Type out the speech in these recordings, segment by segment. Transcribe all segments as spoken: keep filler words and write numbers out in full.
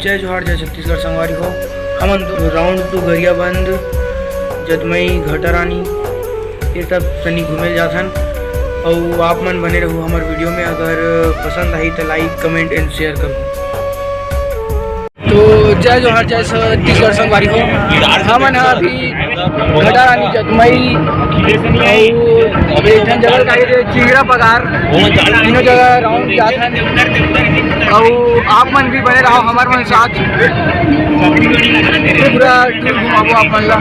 जय जोहार, जय छत्तीसगढ़ संगवारी हो। हमन दो round to गरियाबंद, जतमई, घटारानी, ये सब तनी घूमे ल जाथन। अउ आप मन बने रहू हमर video में। अगर पसंद आही त like, comment and share करू। तो जय जोहार, जय छत्तीसगढ़ संगवारी हो। हमन ह अभी घटारानी, जतमई अउ एक ठन जगह का हे चिंगरा पगार, तीनों जगह round जात हन। अउ आप मन भी बने रहो हमर मन साथ, पूरा tour घुमाबो आप मन ला।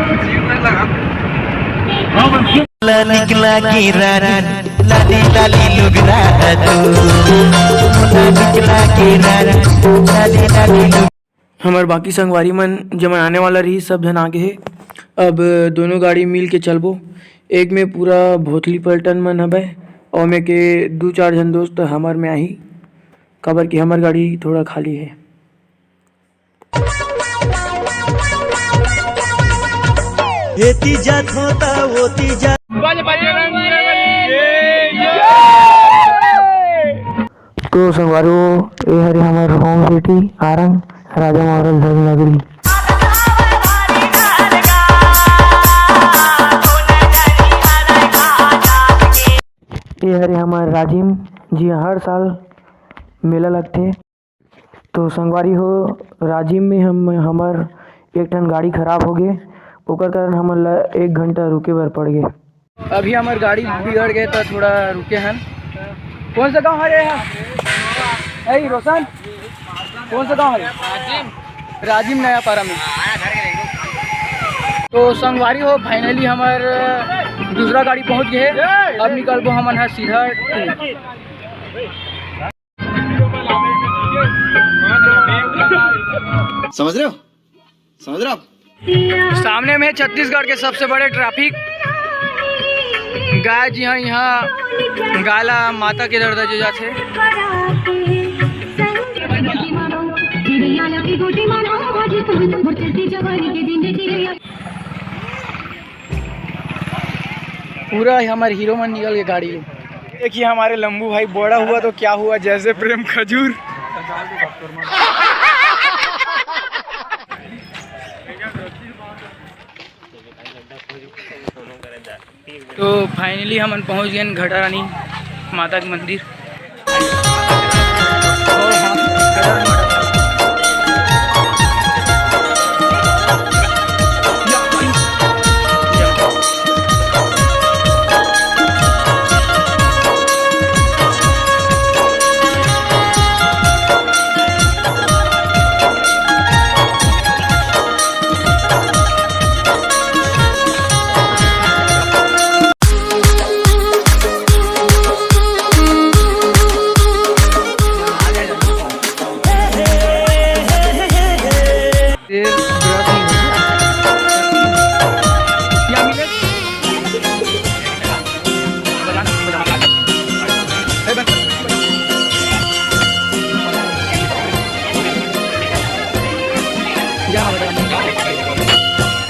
ला निकला के रानी, लाली लाली लुगरा तू। ला निकला के रानी, लाली लाली लुगरा। हमर बाकी संगवारी मन, जेमन आने वाला रही, सब झन आ गे हे। अब दोनों गाड़ी मिल के चलबो। एक में पूरा भोथली पलटन मन हबे, अउ में के दू चार झन दोस्त हमर में आही, काबर कि हमर गाड़ी थोड़ा खाली हे। एती जात होता, ओती जात। तो संगवारी हो, ए हरे हमर home city आरंग, राजा महराज धर्म नगरी। ए हरे हमर राजिम, जिहां हर साल मेला लगथे। तो संगवारी हो, राजिम में हम, हमर एक ठन गाड़ी खराब हो गे, ओकर कारण हमन ला एक घंटा रुके बर पड़ गे। अभी हमर गाड़ी बिगड़ गे, तो थोड़ा रुके हन। कौन सा गांव हरे? ए रोशन, कौन सा गांव हरे? राजिम नया पारा में। तो संगवारी हो, finally हमर दूसरा गाड़ी पहुंच गे हे। अब निकलबो हमन ह सीधा। समझ रहे हो? समझ रहे हो आप? सामने में छत्तीसगढ़ के सबसे बड़े traffic। गाय जी हाँ, यहाँ गाय ला माता के दरवाजे जाथे। पूरा हमारे हीरो मन निकल के गाड़ी ले। देखिए हमारे लंबू भाई, बड़ा हुआ तो क्या हुआ, जैसे प्रेम खजूर। तो finally हमन पहुंच गए घटारानी माता के मंदिर।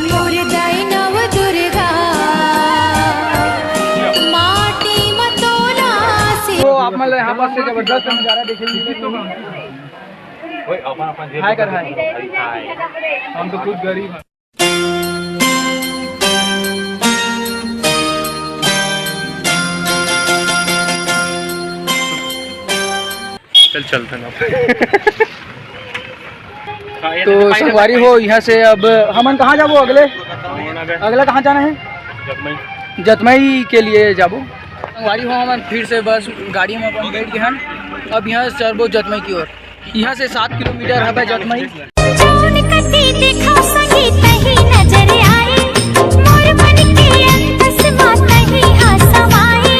मोर दाई नव दुर्गा, माटी म तोला से। तो आप मन ल यहाँ पास से जबरदस्त नजारा देखे मिलही। हाय कर हाय। हम तो खुद गरीब हैं। चल, चलते ना। तो संगवारी हो, यहाँ से अब हमन कहाँ जाबो अगले? अगला कहाँ जाना है? जतमई। जतमई के लिए जाबो। संगवारी हो, हमन फिर से बस गाड़ी में अपन बैठ गए हन। अब यहाँ से चलबो जतमई की ओर। यहाँ से सात किलोमीटर हवे जतमई। जौन कति देखा सही तही नजर आए, मोर मन के अंतस मा तही आ समाए।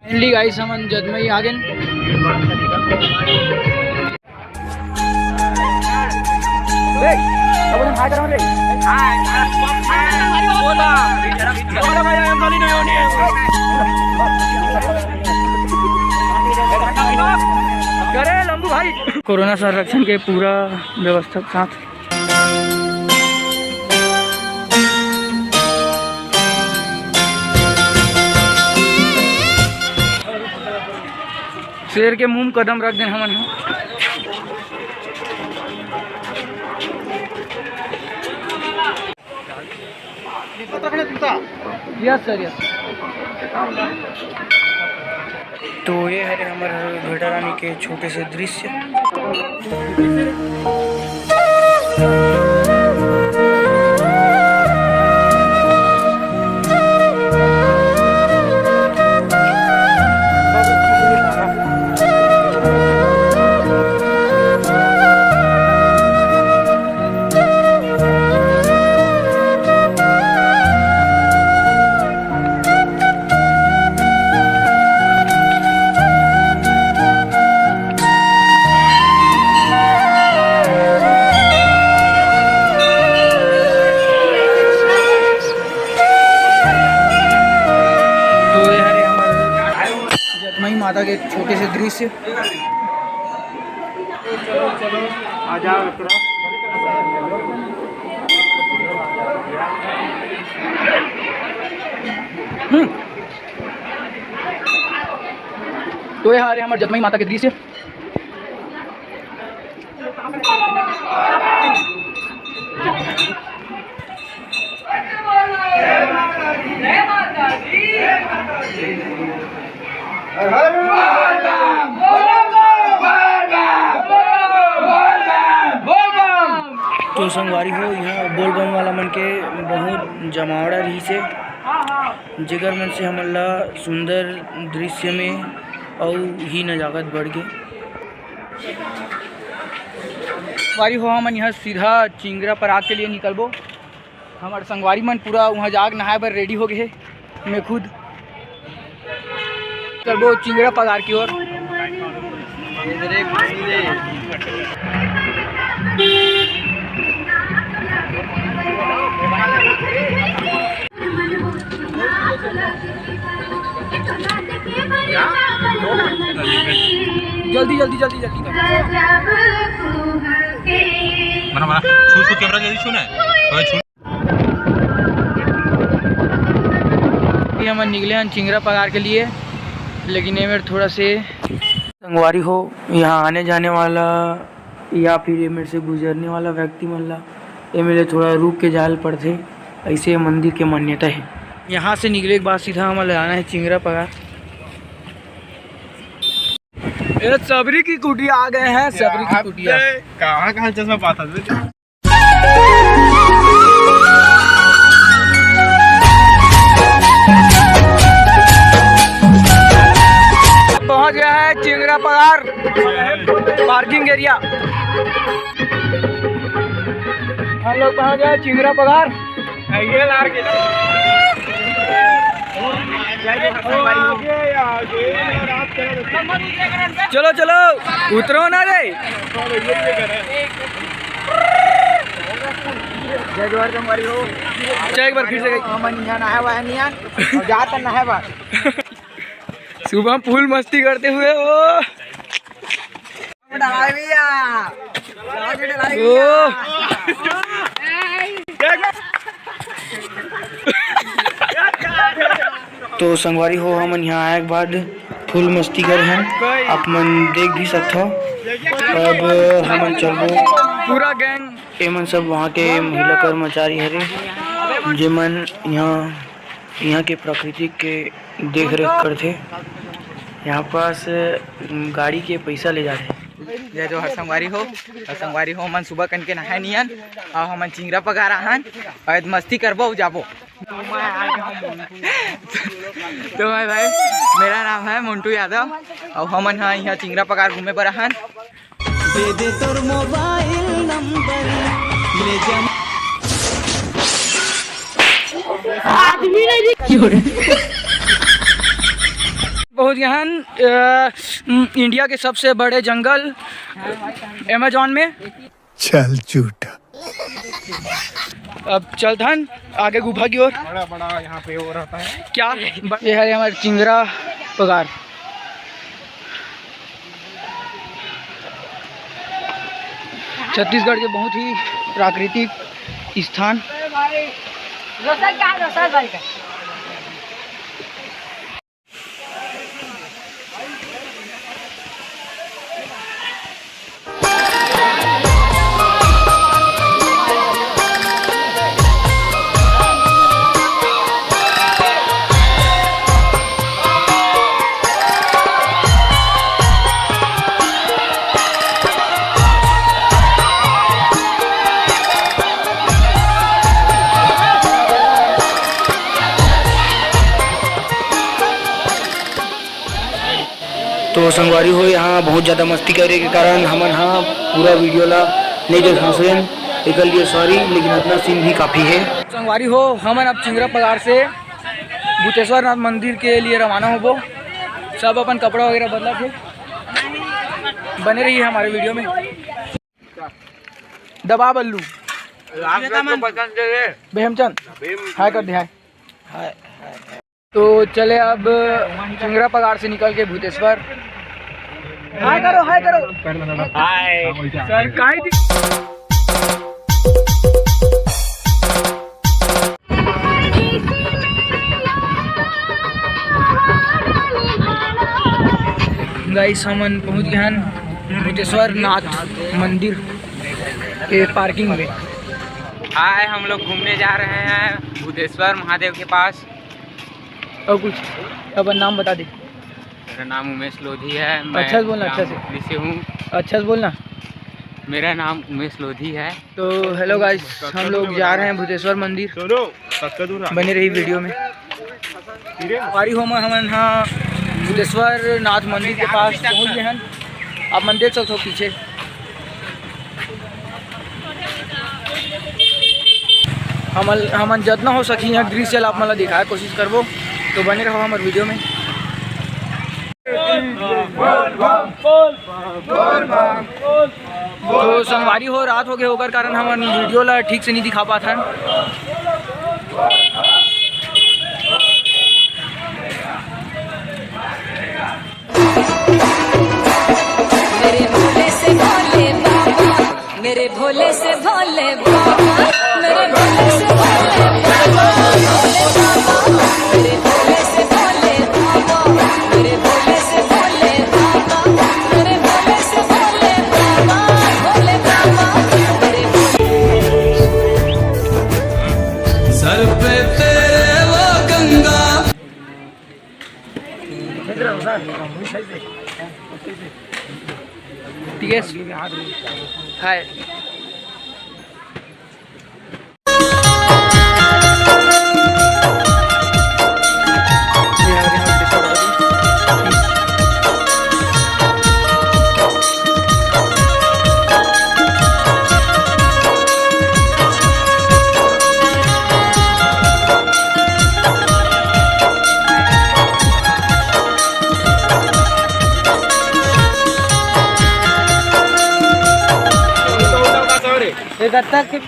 Finally guys, हमन जतमई आ गेन। कोरोना संरक्षण के पूरा व्यवस्था के साथ। शेर के मुंह म कदम रख देन हमन ह। Yes sir, yes. तो ये हरे हमर घटा रानी के छोटे से दृश्य। तो ये हरे हमर जतमई माता के एक छोटे से दृश्य। आ जाओ, इतना। हम्म। तो ये हरे हमर जतमई माता के दृश्य। तो संगवारी हो, इहाँ बोलबम वाला मन के बहुत जमावड़ा रहिस हे, जेकर मन से हमन ला सुंदर दृश्य में अउ ही नजाकत बढ़ गे। संगवारी हो, हमन इहाँ सीधा चिंगरा पराग के लिए निकलबो। हमर संगवारी मन पूरा उहाँ जाग नहाए बर ready हो गे हे। मैं खुद चलबो चिंगरा पगार की ओर। जल्दी, जल्दी, जल्दी, जल्दी कर। मना, मना, छू, छू, कैमरा जल्दी छू ना। ओए, छू। ये हमन निकले हन चिंगरा पगार के लिए, लेकिन ये मेर थोड़ा से संगवारी हो, यहाँ आने जाने वाला या फिर ये मेर से गुजरने वाला व्यक्ति मन ला ये मेर ले थोड़ा रुक के जाल पड़थे, ऐसे ये मंदिर के मान्यता है। यहाँ से निकले के बाद सीधा हमन ले आना है चिंगरा पगार। ये सबरी की कुटिया आ गए हैं, सबरी की कुटिया। कहाँ कहाँ चश्मा पाता है? पहुंच गया है चिंगरा पगार parking area। हम लोग पहुंच गए चिंगरा पगार। चलो चलो, उतरो ना रे। जय जोहार संगवारी हो। चल एक बार फिर से गई। हमन इहाँ नहाए वाए नियन, अउ जात नहाए बर। सुबह full मस्ती करते हुए वो। ओ। तो संगवारी हो, हमन यहाँ आए के बाद full मस्ती करे हन, आप मन देख भी सकथव। अब हमन चलबो पूरा gang। एमन सब वहाँ के महिला कर्मचारी हरे, जेमन यहाँ, यहाँ के प्राकृतिक के देख रेख करथे। यहाँ पास गाड़ी के पैसा ले जाथे। जय जोहार संगवारी हो, अउ संगवारी हो, हमन सुबह कन के नहाए नियन, अउ हमन चिंगरा पगार आहन, अउ मस्ती करबो अउ जाबो। तो भाई भाई, मेरा नाम है मोंटू यादव, अउ हमन ह यहाँ चिंगरा पगार घूमे बर आहन। दे दे तोर mobile number, ले जा। आदमी नहीं। बहुत गहन, अ, इंडिया के सबसे बड़े जंगल Amazon में। चल झूठा। अब चलथन आगे गुफा की ओर। बड़ा बड़ा यहाँ पे वो रहता है। क्या? ये है हमारे चिंगरा पगार, छत्तीसगढ़ के बहुत ही प्राकृतिक स्थान। रोशन का है, रोशन भाई का। संगवारी हो, यहाँ बहुत ज्यादा मस्ती करे के कारण हमन हा पूरा वीडियो ला नहीं देख सकन, एकर लिए सॉरी, लेकिन इतना सीन भी काफी है। संगवारी हो, हमन अब चिंगरा पगार से भूतेश्वर नाथ मंदिर के लिए रवाना होबो। सब अपन कपड़ा वगैरह बदला के बने रहिए हमारे वीडियो में। दबा बल्लू। रामचंद्र को पसंद है। बेहमचंद। हाय कर दे, हाय। तो चले अब चिंगरा पगार से निकल के भूतेश्वर। हाय करो, हाय करो। हाय। सर, काहे दि- गाइस, हमन पहुंच गए हन भूतेश्वर नाथ मंदिर के पार्किंग में। हाय, हम लोग घूमने जा रहे हैं भूतेश्वर महादेव के पास। और कुछ अपन नाम बता दे। मेरा नाम उमेश लोधी है। मैं अच्छा से बोलना, अच्छा से। जाममुखली से हूँ। अच्छा से बोलना। मेरा नाम उमेश लोधी है। तो हेलो गाइस, हम लोग जा रहे हैं भूतेश्वर मंदिर। बने रही वीडियो में। पारी होमा हमन हा भूतेश्वर नाथ मंदिर के पास पहुंच गए हैं। आप मन देख सकते हो पीछे। हमन, हमन जतना हो सकी यहाँ दृश्य ला आप मन ला दिखाए कोशिश करबो, तो बने रहो हमर वीडियो में। तो संगवारी हो, रात हो गए, ओकर कारण हमन वीडियो ला ठीक से नहीं दिखा पात हन। मेरे भोले से भोले बाबा, मेरे भोले से भोले बाबा, मेरे भोले से भोले बाबा, भोले बाबा, मेरे भोले से भोले बाबा, मेरे भोले से भोले बाबा, मेरे भोले से भोले बाबा, भोले बाबा, मेरे भोले। सर पे तेरे वो गंगा। ठीक है। हाय।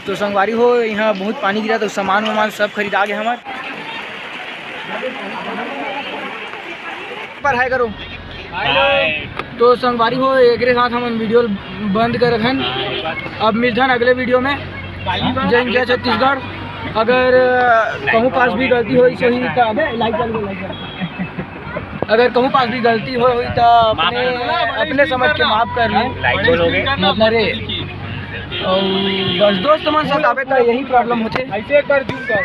तो संगवारी हो, यहाँ बहुत पानी गिरा, तो सामान वामान सब खरीदा गया हमार। पर हाय करो। तो संगवारी हो, एकरे साथ हमन वीडियो बंद करत हन। अब मिलथन अगले वीडियो में। जय हिंद, जय छत्तीसगढ़। अगर कहूँ पास भी गलती होई, सही त, अबे, लाइक कर दो, लाइक कर दो। अगर कहूँ पास भी गलती हो, होई त अपने, अपने समझ के माफ कर ली। लाइक बोलोगे? अपना रे। और बस दोस्त मन साथ आवे त यही प्रॉब्लम होथे। ऐसे एक बार जूम कर।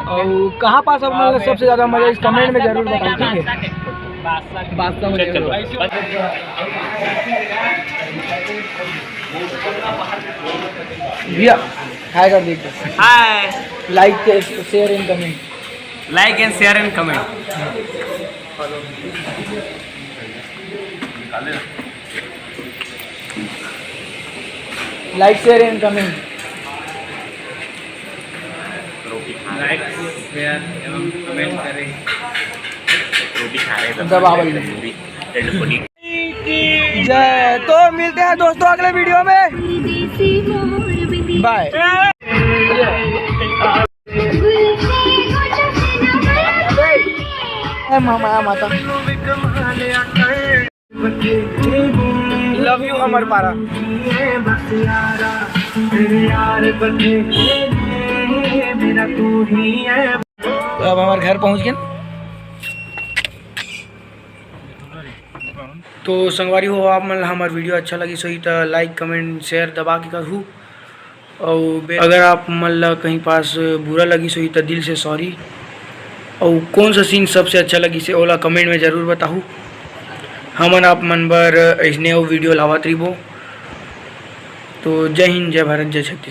और कहाँ पास आप मन ला सबसे ज्यादा मजा, इस कमेंट में जरूर बताओ, ठीक है? बादशाह में चल, चल। भैया, हाय कर दीजिए। हाय। Like, share and comment. Like and share and comment. Like, share and comment. Like, share एवं comment करें। दबा भाई। जय। तो मिलते हैं दोस्तों अगले वीडियो में। बाय। ए मामा, माता। लव यू हमर पारा। अब हमारे घर पहुंच गए। तो संगवारी हो, आप मन ला हमार वीडियो अच्छा लगिस होही त like, comment, share दबा के करहू। अउ बे-, अगर आप मन ला कहीं पास बुरा लगिस होही त दिल से सॉरी। अउ कौन सा सीन सबसे अच्छा लगिस हे, ओला कमेंट में जरूर बताहू। हमन आप मन बर अइसने अउ वीडियो लावत रहिबो। तो जय हिंद, जय भारत, जय छत्तीसगढ़।